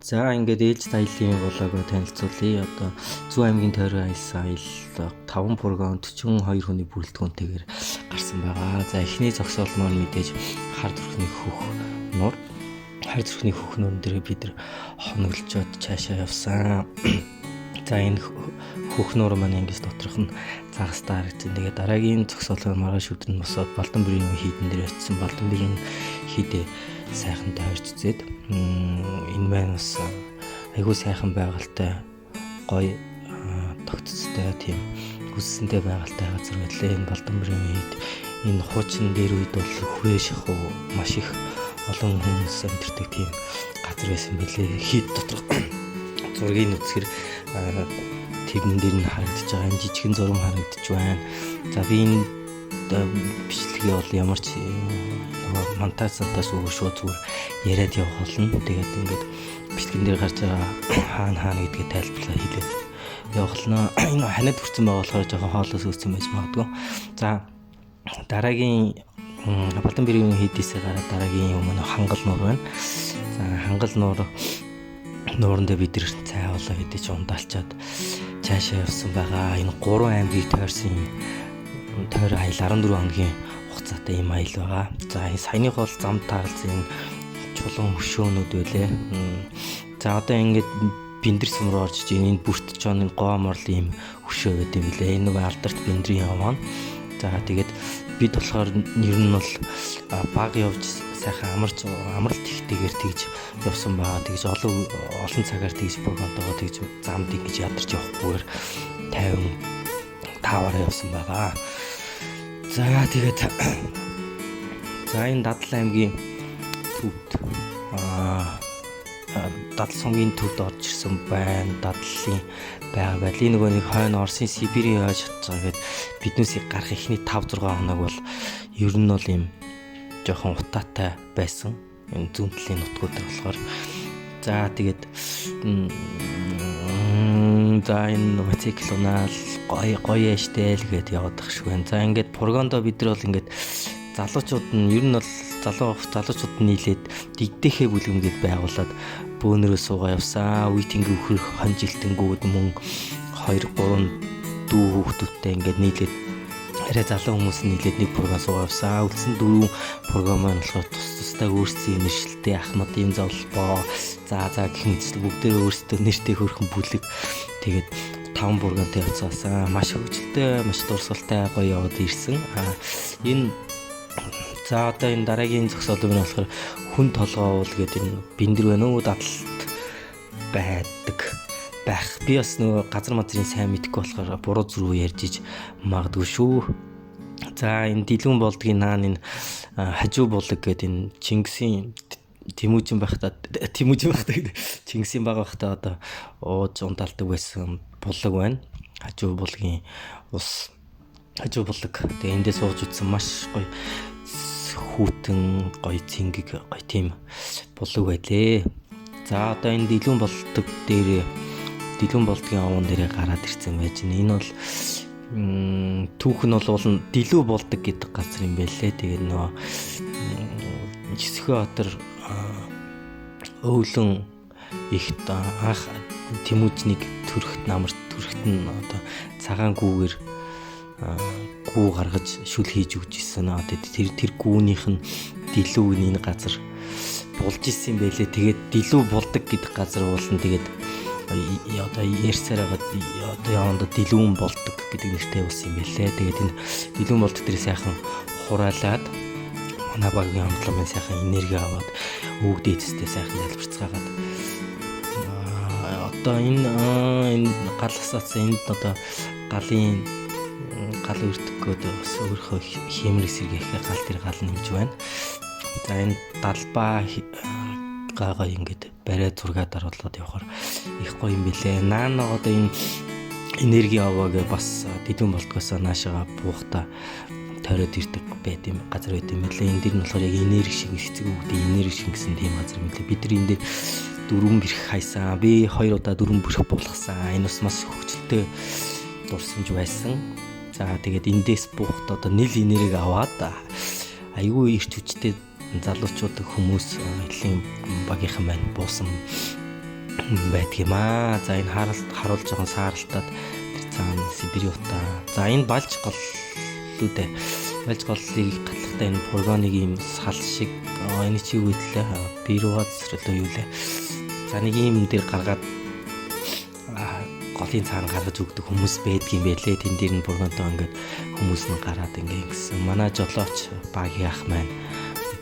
За ингээд ээлжит аяллын vlog-оо танилцуулъя. Одоо Зүү аймгийн тойрон аялсан аялал 5 пурган 42 хүний бүрэлдэхүүнтэйгээр гарсан байгаа. За эхний зогсоол маань мэдээж хар зүрхний хөх нуур. Хар зүрхний хөх нуурн дээр бид нар хоногложод цаашаа явсан. За энэ хөх нуур маань ингэж доторх нь загастай харагдсан. Тэгээд дараагийн зогсоол нь маргааш өдөр нь босоод Балдан бүрийн хийдэн дээр очисон. Балдан бүрийн хийдээ сайхан тойрч үзээд энэ маань бас айгүй сайхан байгальтай гоё тогтцтой тийм үссэнтэй байгальтай газар байлээ. Энэ Балдан бүрийн хийд энэ хуучин дээр үед бол хүрээ шахуу маш их олон хүмүүс амьдардаг тийм газар байсан байлээ. Хийд доторх зургийг үзэхэр тэрэн дээр нь харагдаж байгаа энэ жижигэн зураг харагдаж байна. За би энэ бичлэгээ бол ямар ч нөгөө монтаж сантаас үгүй шууд зүгээр яриад явах болно. Тэгээд ингээд бичлэгэн дээр гарч байгаа хаана хаана гэдгээ тайлбарлаа хэлээд явах болно. Энэ ханиад хүрсэн байгаа болохоор жоохон хоолоос үүссэн байж магадгүй. За дараагийн Балдан бэргийн хийдээсээ гараад дараагийн юм нь хангал нуур байна. За хангал нуур нуурандаа бид нар цай хоолоо идэж ундаалчаад цаашаа явсан байгаа. Энэ 3 аймгийг тойрсон юм тойр аял 14 хоногийн хугацаатай юм аял байгаа. За энэ саяных бол зам таарлсан энэ чулуун хөшөөнүүд байлээ. За одоо ингээд бэндэр сүм рүү орж иж энэ бүрт чооны гоо морлын юм хөшөө байт юм билээ. Энэ нөгөө алдарт бэндрийн яваа. За тэгээд бид болохоор ер нь бол баг явж сайхан амарч амралт ихтэйгээр тэгж явсан байгаа. Тэгж олон олон цагаар тэгж програмтайгаа тэгж замд ингэж ядарч явахгүйгээр 50 таваараа явсан байгаа. За тэгээд за энэ Дадал аймгийн төвд Дадал сумгийн төвд орж ирсэн байна. Дадлын байгаа байдал. Энэ нөгөө нэг хойно Оросын Сибирийн хойш шатж байгаа гээд биднээсийг гарах эхний 5 6 хоног бол ер нь бол юм жоохон утаатай байсан. Энэ зүүн талын нутгууд болохоор за тэгээд за энэ мотоцикл унаал гоё гоё яаштай л гээд яваад ах шиг байна. За ингээд пургондо бид нар бол ингээд залуучууд нь ер нь бол залуучууд нь нийлээд дигдэхээ бүлгэм гээд байгуулад бөөнөрөө суугаа явсан. Үе тэнгэр үхрэх хонжилтэнгүүд мөн 2 3 дүү хүүхдүүдтэй ингээд нийлээд арай залуу хүмүүс нь нийлээд нэг пурган суугаа явсан. Үлдсэн дөрвөн пурган маань болохоор тус тустай өөрсдийн нэршилтэй Ахмадын зовлбоо за за гэх мэтчил бүгдээрээ өөрсдөө нэртэй хөрхөн бүлэг тэгээд 5 пургантай явцгаасан. Маш хөгжилтэй, маш дурсгалтай гоё яваад ирсэн. Энэ за одоо энэ дараагийн зогсоол нь болохоор хүн толгой уул гэдэг энэ бэндэр байна уу дадалт байдаг байх. Би бас нөгөө газар мазрын сайн мэдэхгүй болохоор буруу зүрүү ярьж иж магадгүй шүү. За энэ Дэлгүн болдгийн наан энэ хажуу булаг гэдэг энэ Чингисийн Тэмүжин байхдаа Чингисийн бага байхдаа одоо ууж ундаалдаг байсан булаг байна. Хажуу булгийн ус хажуу булаг. Тэгээ эндээ сууж утсан маш гоё хүүтэн гоё цэнгэг гоё тийм булаг байлээ. За одоо энэ Дэлгүн болдог дээр Дэлгүн болдгийн овон дээрээ гараад ирсэн байж байна. Энэ бол түүх нь бол уул нь Дэлүү болдог гэдэг газар юм байлээ. Тэгээд нөгөө Жисхөө хотор өвлөн ихт анх Тэмүжнийг төрөхт намар төрөхт нь одоо цагаан гүүгээр гүү гаргаж шүл хийж өгч ирсэн. Одоо тэр гүүнийх нь Дэлүүг нь энэ газар булж исэн юм байлээ. Тэгээд Дэлүү булдаг гэдэг газар уулна. Тэгээд одоо ярьсаар байгаад одоо явандаа Дэлүүн болдог гэдэг нэртэй болсон юм байлээ. Тэгээд энэ Дэлүүн болдог дээр сайхан хураалаад манай багийн хамтлан сайхан энерги аваад өвөг дээдстэй сайхан залбирцгаагаад одоо энэ энэ гал асаацсан энд одоо галын гал өртөх гээд бас өөрийнхөө хэмрэг сэргээхээ гал дээр гал нэмж байна. За энэ далбаа гаагаа ингээд бариа зургаа даруулаад явахаар их гоё юм билээ. Наана одоо энэ энерги аваагээ бас дэдүүн болдгоосоо наашаага буухта тойроод ирдэг байт юм газар байт юм билээ. Энэ дэр нь болохоор яг энерги шиг эцэг өвгдийн энерги шиг гэсэн тийм газар юм билээ. Бид нар энэ дээр 4 бэрх хайсан. Би 2 удаа 4 бэрх буулгасан. Энэ бас маш хөгжилтэй дурсамж байсан. За тэгээд эндээс буухт одоо нил энерги аваад айгүй ирч хүчтэй залуучууд хүмүүс элийн багийнхан маань буусан. байдаг юм аа. За энэ харалт харуул жоохон сааралтаад тэр цаана Сибирийн утаа. За энэ балж гол лүүдээ. Балж голлыг гатлахтаа энэ фургоныг ийм сал шиг энэ чи юу гэдлээ? Бирууга зэрлөө юу лээ. За нэг ийм дээр гаргаад голын цаана гаргаж өгдөг хүмүүс байдгийн байлээ. Тэн дээр нь фургонтой ингээд хүмүүс нь гараад ингээ ингэсэн. Манай жолооч багийн ах маань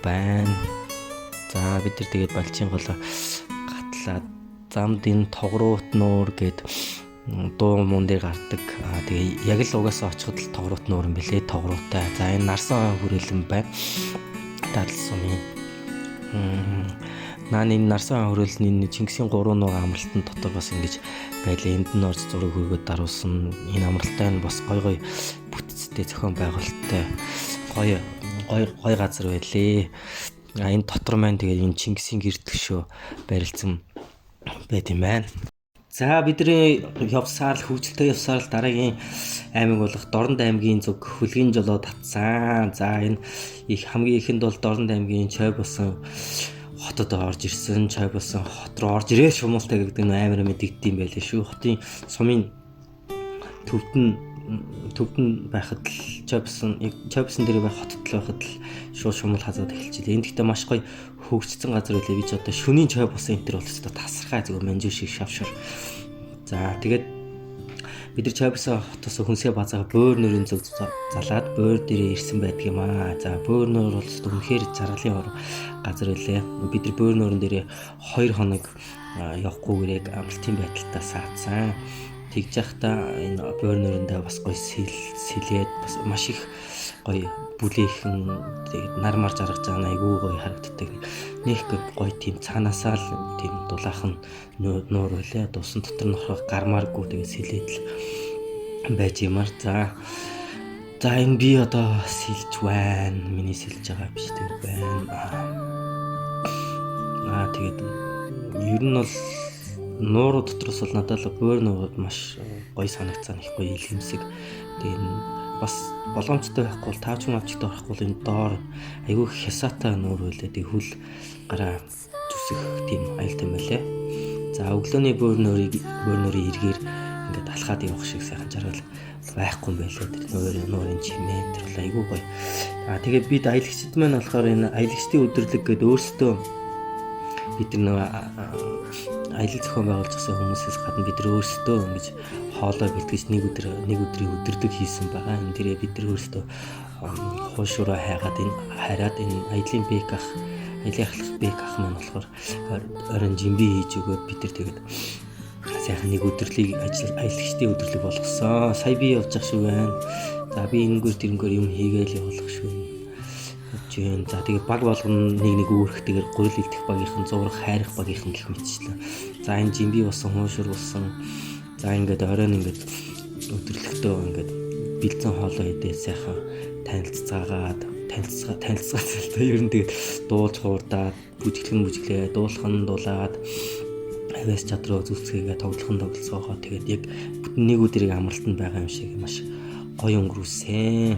байна. За бид нар тэгээд балчийн голоо гатлаад замд энэ тогруут нуур гээд дуу мун дээр гардаг. Аа тэгээ яг л угаасаа очиход л тогруут нуур юм бэлээ. Тогруутай. За энэ нарсан хүрээлэн байна. Дадал сумын. Наа энэ нарсан хүрээлэн энэ Чингисийн 3 нуур амралтын дотор бас ингэж байлаа. Энд нь орж зураг хөргөд даруулсан. Энэ амралтай нь бас гой гой бүтцтэй зохион байгуулалттай гоё гой гой газар байлээ. А энэ дотор маань тэгээд энэ Чингисийн гэр төгшөө барилцсан байт юм байна. За бидний явсаар л хөгжилтэй явсаар л дараагийн аймаг болох Дорнод аймгийн зүг Хөлгийн жолоо татсан. За энэ их хамгийн ихэнд бол Дорнод аймгийн Чой болсон хотод орж ирсэн. Чой болсон хот руу орж ирээ шумуултай гэдэг нь амар мэдэгддэм байлээ шүү. Хотын сумын төвд нь байхад л Чой болсон дээр байх хотод л байхад л шууд шумуул хазаад эхэлчихлээ. Энд гэхдээ маш гоё хөгжсөн газар байлээ. Би ч одоо шөнийн Чой болсон энэ төр бол өстой тасархай зүгээр манжуу шиг шавшар. За тэгээд бид нар Чойбосон хотоос хүнсээ базаа бөөр нүрийн зүг залаад бөөр дээрээ ирсэн байдаг юм аа. За бөөр нүүр бол өстой үнэхээр жаргалын ор газар байлээ. Бид нар бөөр нүүрэн дээрээ 2 хоног явахгүйгээр яг амралтын байдалтай саацсан. Тэгж яхдаа энэ бөөр нүрэндээ бас гоё сэлээд бас маш их гоё бүлээхэн тэгээд нар мар жаргаж байгаа нь айгүй гоё харагддаг. Нэх гоё тийм цаанаасаа л тийм дулаахан нуур байлээ. Дусан дотор нь орох гармааргүй тэгээд сэлээд л байж юмар. За энэ би одоо сэлж байна. Миний сэлж байгаа биш тэр байна. Аа тэгээд ер нь бол нууруу дотроос бол надад л бөөр нуурууд маш гоё санагцсан, их гоё илгэмсэг. Тэгээд бас боломжтой байхгүй бол таавч мавчтай орохгүй бол энэ доор айгүй хясаатай нуур байлээ. Тэгээд хөл гараа зүсэх тийм аюултай байлээ. За өглөөний бөөр нуурыг бөөр нуурын эргээр ингээд алхаад явах шиг сайхан жаргал байхгүй юм байлээ. Тэр нуурын чимээ тэр бол айгүй гоё. Аа тэгээд бид аялагчид маань болохоор энэ аялагчдын өдөрлөг гэдэг өөрсдөө бид нар нөгөө аялал зохион байгуулж байсан хүмүүсээс гадна бид нар өөрсдөө ингэж хоолой бэлтгэж нэг өдрийн өдөрлөг хийсэн байгаа. Энэ дээрээ бид нар өөрсдөө хуушураа хайгаад энэ хараад энэ аялын бэк ах аялын ахлах бэк ах маань болохоор оройн жимби хийж өгөөд бид нар тэгээд сайхан нэг өдөрлөгийг аялагчдын өдөрлөг болгосон. Сая би явж байгаа шүү байна. За би энэгээр тэрнгээр юм хийгээл явуулах шүү. Явж байна. За тэгээ баг болгоно нэг үүрхтэйгээр гурил илтэх багийнхан, зурах хайрах багийнхан гэх мэтчлээ. За энэ жимби болсон, хуушур болсон. За ингээд оройн ингээд өдөрлөгтөө ингээд бэлдсэн хоолоо идээд сайхан танилцаагаад танилцгаа ер нь тэгээд дуулж хуурдаад бүжиглэн бүжиглээ, дуулах нь дуулаад авиас чадраа зүсгээгээ тоглох нь тоглолцоогоо тэгээд яг бүтэн нэг өдрийг амралтанд байгаа юм шиг маш гоё өнгөрүүлсэн.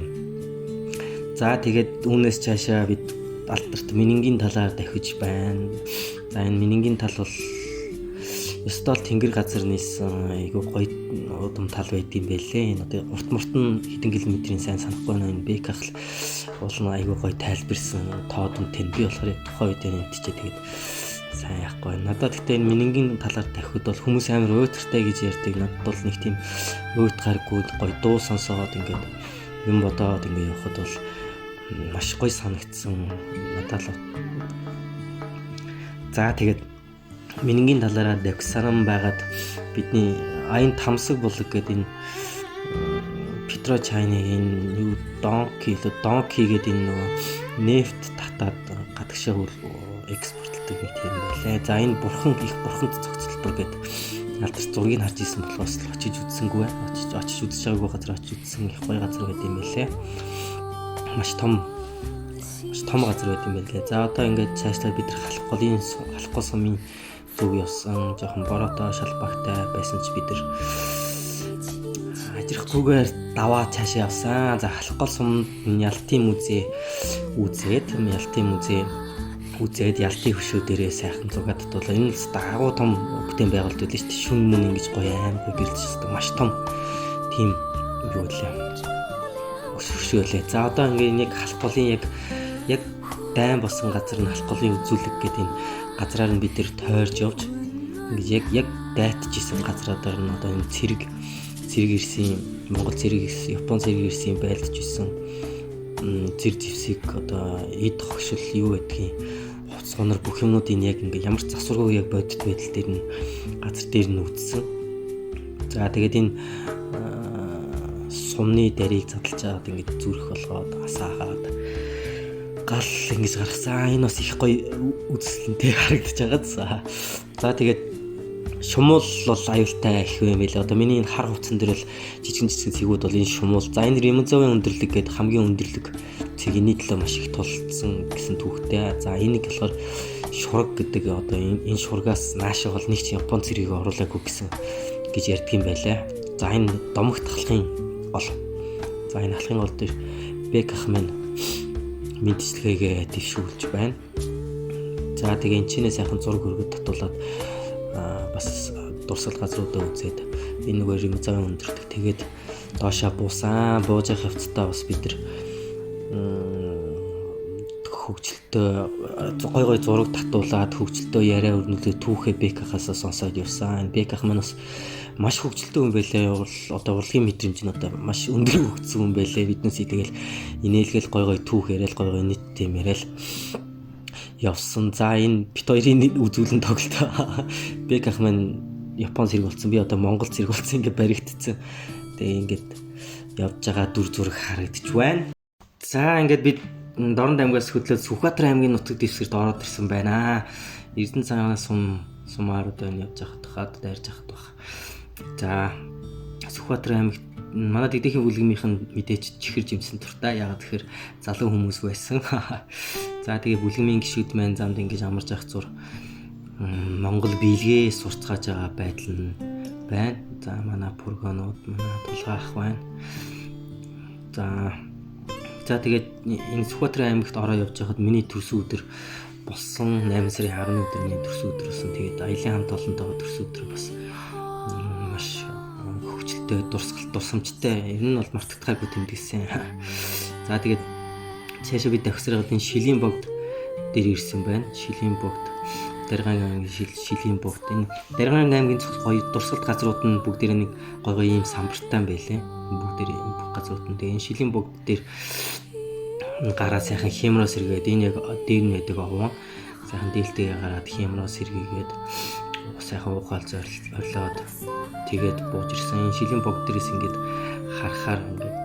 За тэгээд үүнээс цаашаа бид алдарт Менингийн талаар дахиж байна. За энэ Менингийн тал бол ёстой л тэнгэр газар нийсэн айгүй гоё удам тал байд юм байлээ. Энэ одоо урт мурт нь хэдэн километрийн сайн санахгүй байна. Энэ Бэкахл уул нь айгүй гоё тайлбарсан тоодон тэн би болохоор тухайн үед энэ тэгээд сайн яахгүй байна. Надад гэхдээ энэ Менингийн талаар дахиад бол хүмүүс амар уйтгартай гэж ярьдаг. Надад бол нэг тийм уйтгаргүй гоё дуу сонсоод ингээд юм бодоод ингээд явхад бол маш гоё санагдсан надад л. За тэгээд Менингийн талаараа давхсаран байгаад бидний аян тамсаг булаг гэдэг энэ Петро Чайныг энэ юу донки илүү донки гэдэг энэ нөгөө нефт татаад гадагшаа экспортлдог нэг тийм байлаа. За энэ бурхан их бурханд зохицолбор гэдэг алдарт зургийг харж исэн болохоос л очиж үзсэнгүй байна. Очиж үзэж байгаагүй газар очиж үзсэн их гоё газар байт юм байлээ. Маш том газар байт юм байлээ. За одоо ингээд цаашлаа бид нар халах гол сумын зүг явсан. Жохон бороотой шалбагтай байсан ч бид нар ажирахгүйгээр даваа цаашаа явсан. За халах гол сумд Ялтын музей үзээд Ялтын музей Үзээд ялтын хөшөө дээрээ сайхан зураг татуулаа. Энэ л агуу том бүтээн байгуулалт байлаа шүү дээ. Шүн мөн ингэж гоё аим гоё гэрэлж шүү. Маш том тийм юу лээ. Хөшөө лээ. За одоо ингээ нэг халах голын яг дайн болсон газар нь халах голын үзүүлэг гэдэг энэ газраар нь бид нэр тойрж явж ингэж яг дайтжсэн газруудаар нь одоо энэ цэрэг ирсэн, Монгол цэрэг ирсэн, Япон цэрэг ирсэн байлдж исэн зэр зэвсэг одоо эд хогшил юу гэдгийг хувцас гонор бүх юмнуудыг яг ингээ ямар ч засваргүй яг бодит байдал дээр нь газар дээр нь үтсэн. За тэгээд энэ сумны дарийг задлж аваад ингэ зүрх болгоод асаагаад гал ингэж гаргасан. Энэ бас их гоё үзэсгэлэнтэй харагдаж байгаа. За тэгээд шумуул бол аюултай их юм билээ. Одоо миний энэ хар хувцсан дээр бол жижигэн жижигэн цэгүүд бол энэ шумуул. За энэ Ремзовын өндөрлөг гэдэг хамгийн өндөрлөг цэг энэний төлөө маш их тулцсан гэсэн түүхтэй. За энийг болохоор шураг гэдэг одоо энэ шургаас наашаа бол нэг ч Япон цэргийг оруулаагүй гэсэн гэж ярьдаг юм байлаа. За энэ домогт халахын гол. За энэ халахын гол дээр Бек ах маань мэдчилгээгээ дэвшүүлж байна. За тэгээ энэ чинээ сайхан зураг хөргөд татуулаад бас дурсгал газруудаа үзээд энэ нөгөө Ремзовын өндөртөг. Тэгээд доошаа буусан. Бууж явах явцдаа бас бид нар хөгжилтөө гой гой зураг татуулаад хөгжилтөө яриа өрнөлөө түүхээ Бек ахаасаа сонсоод явсан. Бек ах маань бас маш хөгжилтэй хүн байлээ. Одоо урлагийн мэдрэмж нь одоо маш өндөр хөгжсөн хүн байлээ. Биднээс тэгэл инээлгэл гой гой түүх яриад гой гой нийт тийм яриад явсан. За энэ бит хоёрын үзүүлэн тоглолт. Бек ах маань Япон зэрэг болсон. Би одоо Монгол зэрэг болсон ингээ баригдсан. Тэгээ ингээд явж байгаа дүр зураг харагдаж байна. За ингээд бид Дорнод аймгаас хөдлөөд Сүхбаатар аймгийн нутаг дэвсгэрт ороод ирсэн байна. Эрдэнэ цагаанаас сумаар одоо энэ явж байхад хаад дайрж байхад баг. За Сүхбаатар аймагт манай дэгдэхийн бүлгэмийнх нь мэдээч чихэр жимсэн туртай. Яагаад тэгэхээр залуу хүмүүс байсан. За тэгээ бүлгэмийн гишүүд маань замд ингэж амарч явах зур Монгол биелгээ сурцгааж байгаа байдал нь байна. За манай пургонууд, манай тулгаах байна. За тэгээд энэ Сүхбаатар аймагт ороо явж байхад миний төрсөн өдөр болсон. 8 сарын 10 өдөр миний төрсөн өдөр болсон. Тэгээд аялын хамт олонтойгоо төрсөн өдөр бас маш хөгжилтэй, дурсгал дурсамжтай. Энэ нь бол мартагдахааргүй тэмдэглэсэн. За тэгээд цаашаа бид давхсараад энэ Шилийн богд дээр ирсэн байна. Шилийн богд, Даргаан аймгийн Шилийн богд. Энэ Даргаан аймгийн гоё дурсгалт газрууд нь бүгдээр нэг гоё гоё ийм самбартай байлээ. Бүгдээр бүх газрууд нь. Тэгээ энэ Шилийн богд дээр гараа сайхан хямроо сэргээд энэ яг дээр нь байдаг овон сайхан дээлтэйгээ гараад хямроо сэргээгээд сайхан уухаал зориулаад тэгээд бууж ирсэн. Энэ Шилийн богд дээрээс ингээд харахаар ингээд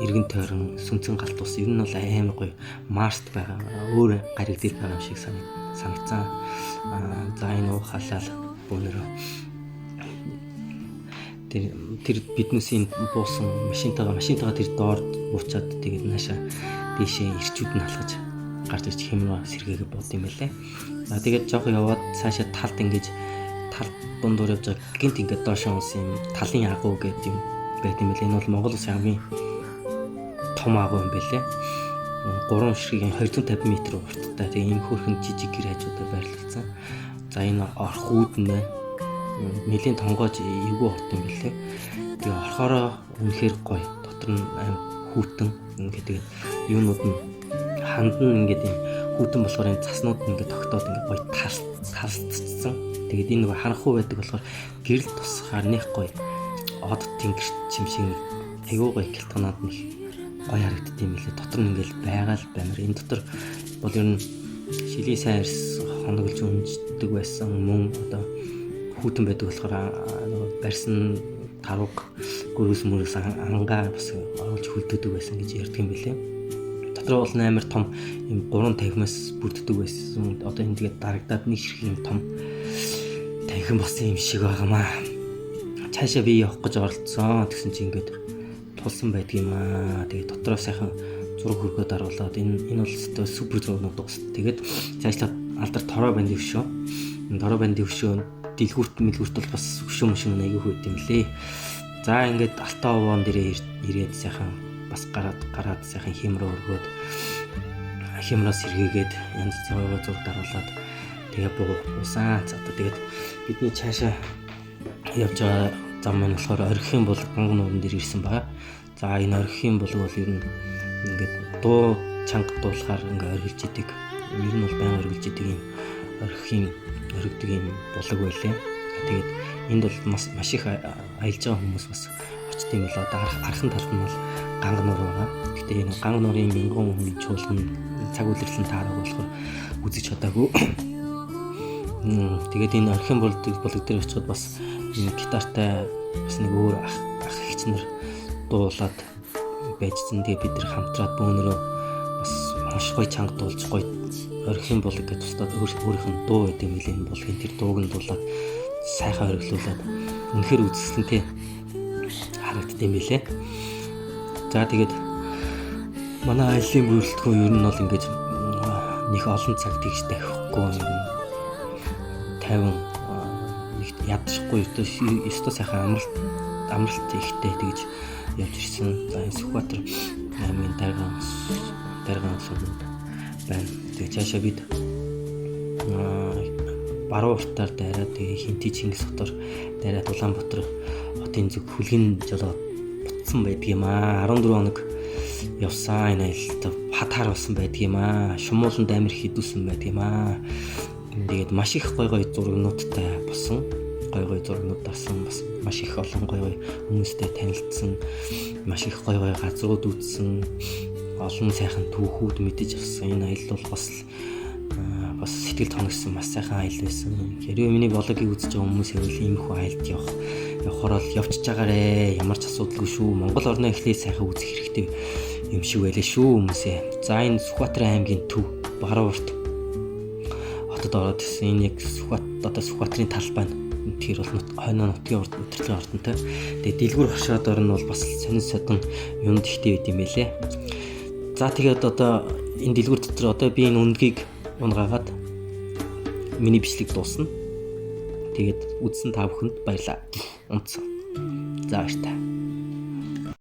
эргэн тойрон сүнцэн галт ус ер нь бол амар гоё Марст байгаа өөр гариг дээр байгаа юм шиг санагцсан. За энэ уухаалал бөөнөрөө тэр биднээсийн буусан машинтайгаа тэр доор буучаад тэгээд наашаа дээшээ ирчүүд нь алхаж гарч ирж хямраа сэргээгээ бод юм байлээ. За тэгээд жоох яваад цаашаа талд ингэж тал дундуур явж байгаа гинт ингээд доошоо унсан юм талын агуу гэдэг юм байт юм байлээ. Энэ бол Монгол улсын хамгийн том агуу юм байлээ. 3 ширхэг 250 м урттай. Тэгээ ийм хөөрхөн жижиг гэр хажуудаар байрлалцсан. За энэ орох үүд нь байна. Нэлийн тонгоож эвгүй хот юм байлээ. Тэгээ орохороо үнэхээр гоё. Дотор нь аим хүүтэн ингээд тэгээд юунууд нь ханд нь ингээд юм хүүтэн болохоор энэ цаснууд нь ингээд тогтоод ингээд гоё талцсан. Тэгээд энэ нөгөө харанхуй байдаг болохоор гэрэл тусахаар нэх гоё од тэнгэр чим шиг айгүй гоё калтганаад нэг гоё харагдд юм билээ. Дотор нь ингээл байгаал баймар. Энэ дотор бол ер нь шилийн сайн арьс хоноглож өмждөг байсан мөн одоо хүүтэн байдаг болохоор нөгөө барьсан тарууг гөрөөс мөрөөс ангаа бас оруулж хөлдөөдөг байсан гэж ярьдаг юм билээ. Дотор бол амар том юм 3 танхимаас бүрддэг байсан. Одоо энэ тэгээд дарагдаад нэг ширхэг юм том танхим болсон юм шиг байгаамаа. Цаашаа би явах гэж оролцсон. Тэгсэн чинь ингээд тулсан байдаг юм аа. Тэгээд дотроо сайхан зураг хөргөө даруулаад энэ бол өстой супер зургнууд дуус. Тэгээд цаашлаад алдар тороо банд өвшөө. Энэ тороо банд өвшөө дэлгүүрт мэлгүүрт бол бас өшөө мөшөө аягүй хүйд юм лээ. За ингээд алтан овоон дээрээ ирээд сайхан бас гараад сайхан хямраа өргөөд Хямраас сэргээгээд янз зураг зураг даруулаад тэгээ буусан. За одоо тэгээд бидний цаашаа явж байгаа зам маань болохоор Орхихийн булаг Ганга нууран дээр ирсэн байгаа. За энэ Орхихийн булаг бол ер нь ингээд дуу чанга дуулахаар ингээ орхилж идэг. Ер нь бол байнга орхилж идэг юм орхихийн орхидог юм булаг байлээ. Тэгээд энд бол маш их аялж байгаа хүмүүс бас очт юм л одоо архан талд нь бол Ганга нуур байгаа. Гэхдээ энэ Ганга нуурын мянган хүний чуулган цаг улирлан таараг болохоор үзэж чадаагүй. Тэгээд энэ Орхихийн булаг дээр очиход бас энэ гитартай бас нэг өөр ах эгч нар дуулаад байжсан. Тэгээ бид нар хамтраад бөөнөрөө бас маш гоё чанга дуулж гоё Орхихийн булаг гэж тусдаад өөрийнх нь дуу байдаг юм лээ энэ булгийн тэр дууг нь дуулаад сайхан орхилуулад үнэхээр үзэсгэлэнтэй харагдд юм билээ. За тэгээд манай аяллаа бүрэлдэхүүн ер нь бол ингэж нэг олон цаг тэгж давхихгүй ер нь 50 нэг ядчихгүй ёстой сайхан амралт ихтэй тэгж явж ирсэн. За энэ Сүхбаатар аймгийн Дарган суманд байна. Тэгээ цаашаа бид баруун уртаар дайраад тэгээ Хинти Чингис хотоор дайраад Улаанбаатар хотын зүг хүлгэн жолоо бутсан байдаг юм аа. 14 хоног явсан энэ аялалд хатаар болсон байдаг юм аа. Шумууланд амир хідүүлсэн байдаг юм аа. Тэгээд маш их гой гой зурагнуудтай болсон. Гой гой зурагнууд авсан. Бас маш их олон гой гой хүмүүстэй танилцсан. Маш их гой гой газрууд үзсэн. Олон сайхан түүхүүд мэдэж авсан. Энэ аялал бол бас сэтгэл тоногсон маш сайхан аялал байсан. Хэрвээ миний блогийг үзэж байгаа хүмүүс байвал иймэрхүү аялалд явахаар л явчихж байгаарэ. Ямар ч асуудалгүй шүү. Монгол орноо эхлээд сайхан үзэх хэрэгтэй юм шиг байлаа шүү хүмүүсээ. За энэ Сүхбаатар аймгийн төв баруун урт хотод ороод ирсэн. Энэ яг одоо Сүхбаатарын талбай нь. Тэр бол хойноо нутгийн удирдлагын ордонтой. Тэгээ дэлгүүр хашаад орн бол бас сонин содон юмд ихтэй байд юм байлээ. За тэгээд одоо энэ дэлгүүр дотор одоо би энэ үндгийг унгаагаад миний бичлэг дуусна. Тэгээд үзсэн та бүхэнд баярлалаа. Унтсан. За баяртай.